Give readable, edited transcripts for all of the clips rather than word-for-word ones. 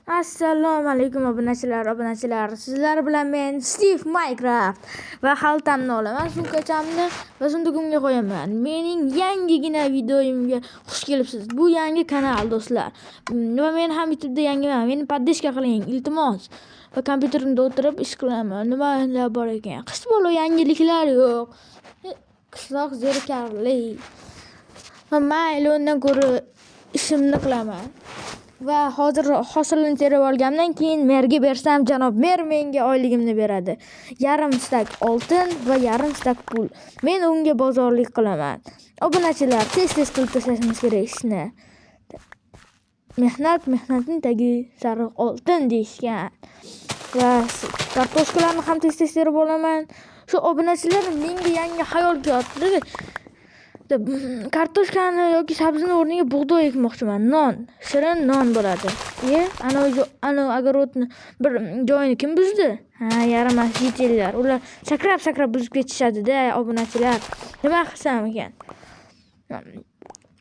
Assalomu alaykum obunachilar. Sizlar bilan men Steve Minecraft va xaltamni olaman, sumkachamni va sundugimga qo'yaman. Mening yangigina videoyimga xush kelibsiz. Bu yangi kanal do'stlar. Va men ham YouTube'da yangiman. Meni podдержка qiling, iltimos. Va kompyuterimda o'tirib ish qilaman. Nimalar bor ekan? Qish bo'lib yangiliklar yo'q. Qishloq zerikarli. Va mayli undan ko'ra ishimni qilaman. Va hozir hosilini terib olgandan keyin merga bersam, janob mer menga oyligimni beradi. Yarim stak oltin va yarim stak pul. Men unga bozorlik qilaman. Obunachilar, tez-tez qilib tashlashimiz kerak ishni. Mehnat mehnatning tagi sariq oltin deyishgan. Va kartoshkalarni ham tez-tez terib olaman. Shu obunachilar menga yangi xayol kelyapti. Kartoshkani yoki sabzini o'rniga bug'doy ekmoqchiman. Non, shirin non bo'ladi. Ana огородni bir joyini kim buzdi? Ha, yaramas yetillar. Ular sakrab-sakrab buzib ketishadi-da, obunachilar. Nima qilsam ekan?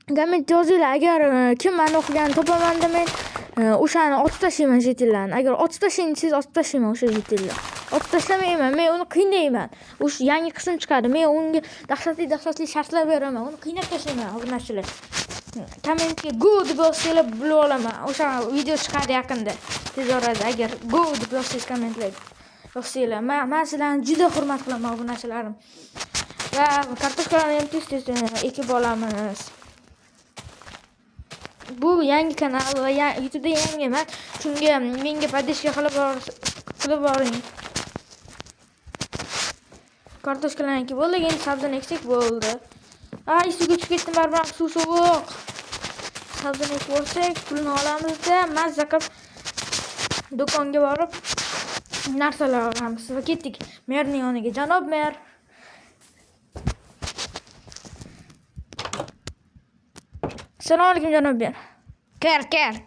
Komment yozinglar, agar kim meni o'qiganini topaman demang, o'shani otib tashlayman jetillarni. Agar otib tashlang desangiz, otib tashlayman o'sha jetillarni. Otib tashlamayman, men uni qiynayman. O'sha yangi qism chiqadi. Men unga dahshatli shartlar beraman. Uni qiynab tashlayman obunachilar. Kommentga go deb yozsanglar bilib olaman. O'sha video chiqadi yaqinda. Tez orada agar go deb yozsangiz kommentlarga yozsanglar. Men sizlarni juda hurmat qilaman obunachilarim. Va kartoshkalarni ham tez-tez ekib olamiz. Bu yangi kanal va YouTube'da yangiman. Shunga menga podдержка qilib boring. Kartoshkalarni ekib bo'ldik, endi sabzini eksak bo'ldi. Ay, suvga tushib ketdim, baribir suv sovuq. Sabzini ekib olsak, pulni olamizda, mazza qilib do'konga borib narsalar olamiz va ketdik merning yoniga. Janob mer. Assalomu alaykum janob mer. Kir, kir.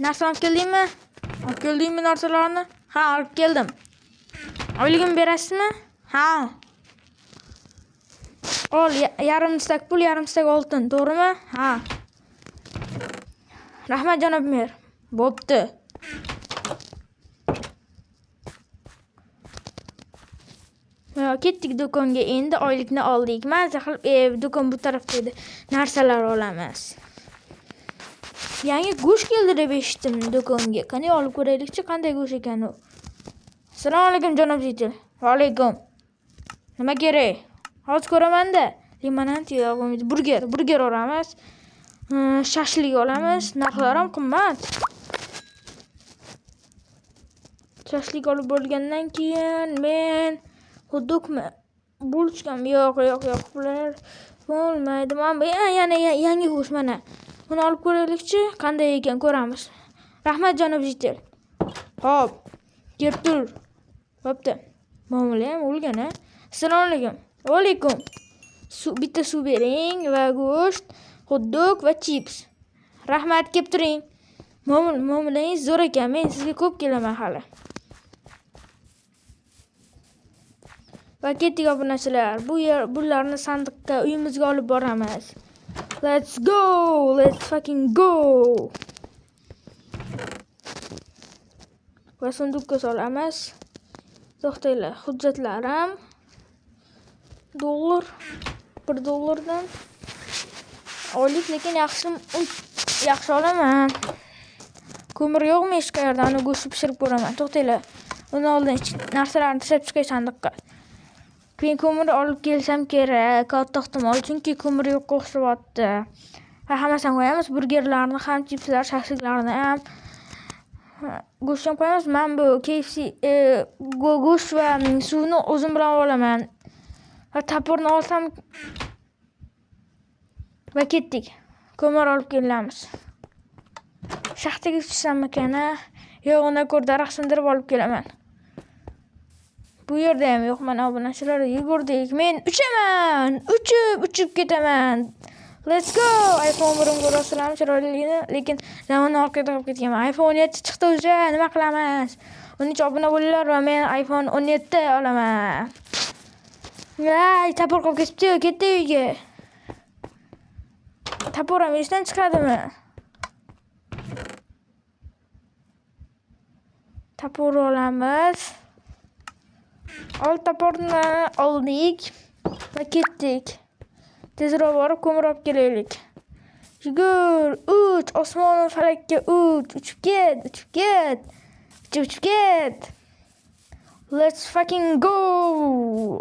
Narsa olib keldingmi? Olib keldingmi narsalarni? Ha, olib keldim. Oyligimni berasizmi? Ha. Ol, yarim stak pul, yarim stak oltin, to'g'rimi? Ha. Rahmat janob mer. Bo'pti. Yo, ketdik do'konga, endi oylikni oldik. Mazza qilib, do'kon bu tarafda edi. Narsalar olamiz. Yangi go'sht keldi deb eshitdim do'konga. Qani olib ko'raylikchi, qanday go'sht ekan u. Assalomu alaykum janob Jitil. Va alaykum. Nima kerak? Hozir ko'raman-da. Limonad yo'q, bo'lmaydi. Burger, burger olamiz. Shashlik olamiz. Narxlari ham qimmat. Shashlik olib bo'lgandan keyin men hot-dogmi? Bulchkam yo'q, yo'q, yo'q. Bular bo'lmaydi. Mana bu yana yangi go'sht mana. Buni olib ko'raylikchi, qanday ekan ko'ramiz. Rahmat janob Jitil. Xo'p, kelib tur. Bo'pti. Muomala ham o'lgan, ha? Assalomu alaykum. Va alaykum. Suv, bitta suv bering va go'sht, hot-dog va chips. Rahmat, kelib turing. Muomalangiz zo'r ekan. Men sizga ko'p kelaman hali. Va ketdik obunachilar. Bu yer, bularni sandiqqa uyimizga olib boramiz. Let's go! Let's fucking go! Va sundukka solamiz. To'xtanglar, hujjatlarim. Dollar, bir dollardan. Oylik lekin yaxshi olaman. Ko'mir yo'qmi hech qayerda? Ani go'sht pishirib ko'raman. To'xtanglar. Undan oldin narsalarni tashlab chiqay sandiqqa. Keyin ko'mir olib kelsam kerak, katta ehtimol, chunki ko'mir yo'qqa o'xshayapti. Va hammasini qo'yamiz, burgerlarni ham, chipslar, shashliklarni ham. Go'sht ham qo'yamiz. Men bu KFC, go'sht va suvni o'zim bilan olaman. Va toporni olsam va ketdik. Ko'mir olib kelamiz. Shaxtaga tushsam ekan-a? Yo'q, undan ko'ra daraxt sindirib olib kelaman. Bu yerda ham yo'q, mana obunachilar, yugurdik. Men uchaman, uchib, uchib ketaman. Let's go. iPhone birim ko'rasizlarmi chiroyliligini, lekin zamonni orqada qolib ketganman. iPhone 17 chiqdi o'sha, nima qilamiz? Uning uchun obuna bo'linglar va men iPhone 17 olaman. Ay, topor qolib ketibdi, ketdi uyga. Topor ham esdan chiqadimi? Topor olamiz. Ol toporni oldik va ketdik. Tezroq borib ko'mir olib kelaylik. Yugur, uch, osmon falakka uch, uchib ket, uchib ket. Uchib uchib ket. Let's fucking go!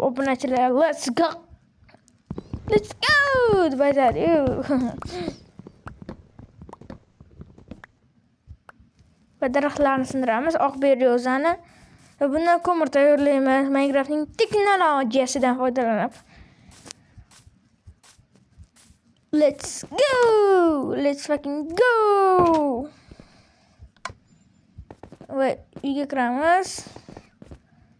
Obunachilar, let's go! Let's go! Deb aytadi. Va daraxtlarni sindiramiz, oq beryozani. Va bundan ko'mir tayyorlaymiz Minecraftning texnologiyasidan foydalanib. Let's go! Let's fucking go! Va uyga kiramiz.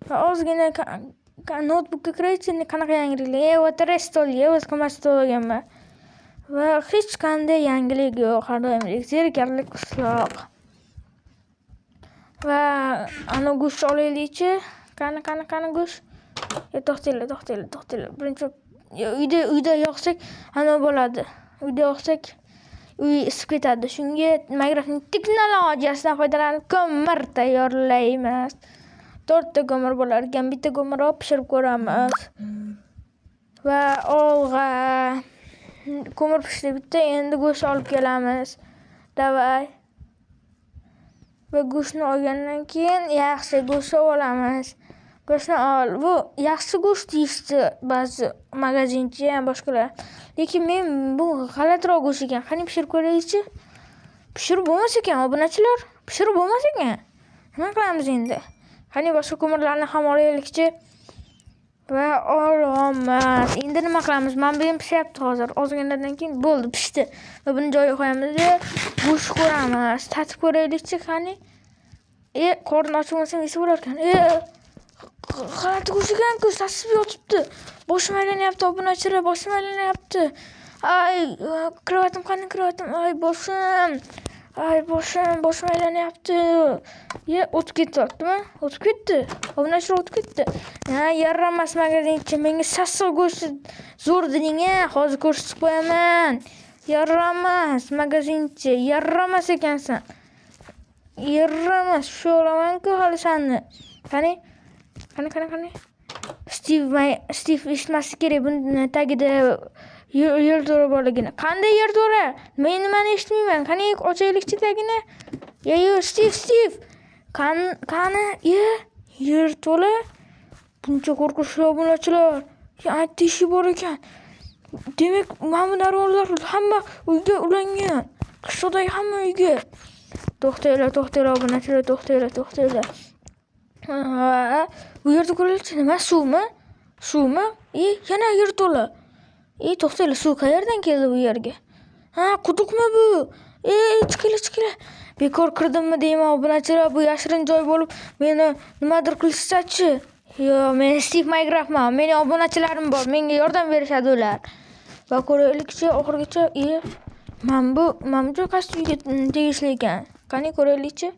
Va ozgina notebookka kiraychi, qanaqa yangiliklar? Va stolga o'z qimmat stol olganman. Va hech qanday yangilik yo'q, har doimgidek zerikarli qishloq. Va ana go'sht olaylikchi. Qani, qani, qani go'sht? To'xtanglar, to'xtanglar, to'xtanglar. Birinchi uyda yoqsak ana bo'ladi. Uyda yoqsak uy isib ketadi. Shunga Minecraftning texnologiyasidan foydalanib ko'mir tayyorlaymiz. 4 ta ko'mir bo'lar ekan. Bitta ko'mir olib pishirib ko'ramiz. Va olg'a. Ko'mir pishdi bitta. Endi go'sht olib kelamiz. Davay. Va go'shtni olgandan keyin yaxshi go'sht olamiz. Go'shtni ol. Bu yaxshi go'sht deyishdi ba'zi magazinchi ham boshqalar. Lekin men bu g'alatiroq go'sht ekan. Qani pishirib ko'raylikchi. Pishirib bo'lmas ekan, obunachilar. Pishirib bo'lmas ekan. Nima qilamiz endi? Qani boshqa ko'mirlarni ham olaylikchi. Va olamiz. Endi nima qilamiz? Mana bu ham pishyapti hozir. Ozginadan keyin bo'ldi, pishdi. Va buni joyiga qo'yamiz. Go'sht ko'ramiz. Tatib ko'raylikchi, qani. Qorni ochiq bo'lsa yesa bo'lar ekan. G'alati go'sht ekan-ku, sasib yotibdi. Boshim aylanyapti, obunachilar, boshim aylanyapti. Ay, krovatim qani, krovatim? Ay, boshim. Ay, boshim, boshim aylanyapti. O'tib ketyaptimi? O'tib ketdi. Obunachilar o'tib ketdi. Ha, yaramas magazinchi, menga sassiq go'sht zo'r deding-a, hozir ko'rsatib qo'yaman. Yaramas magazinchi, yaramas ekansan. Yaramas, shu olaman-ku hali seni. Qani? Qani, qani, qani? Steve eshitmaslik kerak buni tagida yerto'la borligini. Qanday yerto'la? Men nimani eshitmayman. Qani ochaylikchi tagini. Yo, Steve, Steve. Qani, yerto'la. Buncha qo'rqinchli obunachilar. Teshik bor ekan. Demak, mana bu narvonlar hamma uyga ulangan. Qishloqdagi hamma uyga. To'xtanglar, to'xtanglar obunachilar, to'xtanglar, to'xtanglar. Bu yerda ko'raylikchi, nima suvmi? Suvmi? Yana yerto'la. To'xtanglar, suv qayerdan keldi bu yerga? Ha, quduqmi bu? Chiqinglar, chiqinglar. Bekor kirdimmi deyman obunachilar, bu yashirin joy bo'lib meni nimadir qilishsa-chi? Yo'q, men Steve Minecraftman. Mening obunachilarim bor, menga yordam berishadi ular. Va ko'raylikchi oxirigacha. Mana bu joy qaysi uyga tegishli ekan? Qani ko'raylikchi.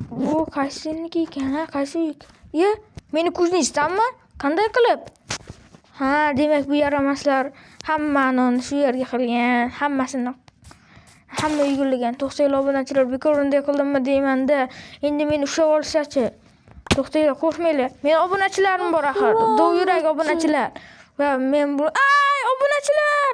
Bu qaysiniki ekan, ha? Qaysi uy? Meni kuznitsammi? Qanday qilib? Ha, demak bu yaramaslar hammani shu yerga qilgan, hammasini hamma uyga. To'xtanglar obunachilar, bekor unday qildimmi deyman-da. Endi meni ushlab olishsa-chi? To'xtanglar, qo'rqmanglar. Meni obunachilarim bor axir. Dov yurak obunachilar. Va men bu ay, obunachilar!